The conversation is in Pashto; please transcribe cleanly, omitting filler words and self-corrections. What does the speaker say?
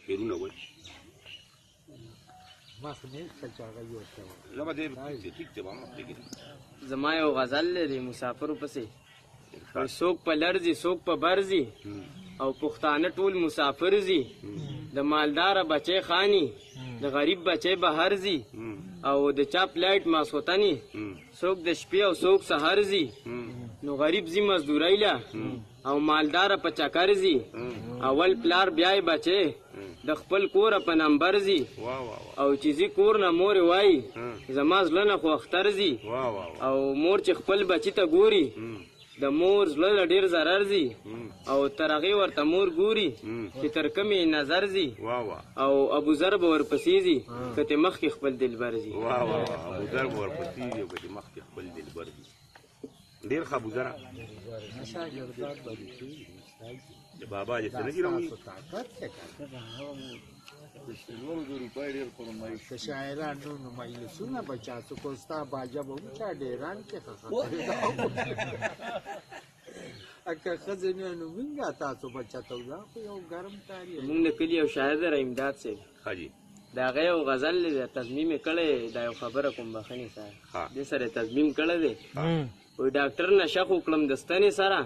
شعرونه وایي. زما دې ټیک دی، ما پرېږده. زما یو غزل دی مسافرو پسې. څوک په لرځي، څوک په برځي، او پښتانه ټول مسافر ځي. د مالداره بچی خاني، د غریب بچی بهر ځي، او د چا پلایټ ماسوتني، څوک د شپې او څوک سهار ځي. نو غریب ځي مزدورۍ له او مالداره په چکر ځي. اول پلار بیا یې بچی د خپل کوره په نمبر ځي، او چې ځي کور نه مور یې وایي زما زړه نه خو اختر ځي. او مور چې خپل بچي ته ګوري، د مور زړه له ډېر ضرر ځي، او تر هغې ورته مور ګوري چې تر کومې نظر ځي، او ابوذر به ورپسې ځي که ترې مخکې خپل دلبر ځي. واه واه واه، ابوذر به ورپسې ځي او که ترې مخکې خپل دلبر ځي. ډېر ښه ابوذره. د بابا دې څه نه دي راوړي؟ که شاعران نو مجلسونه به چا څه کو، ستا باجه به هم چا ډېران کې ښه کړې. که ښځې نه نو مونږه تاسو به چاته، دا خو یو ګرم کار دی. مونږ د کلي یو شاعر دی رحیمداد صاحب، ښه جي، د هغه یو غزل دی، تضمیم یې کړی دا. یو خبره کوم، بخښنې سره، دې سره تضمیم کړی دی. وایي ډاکټر نشه خو کړم د ستنې سره،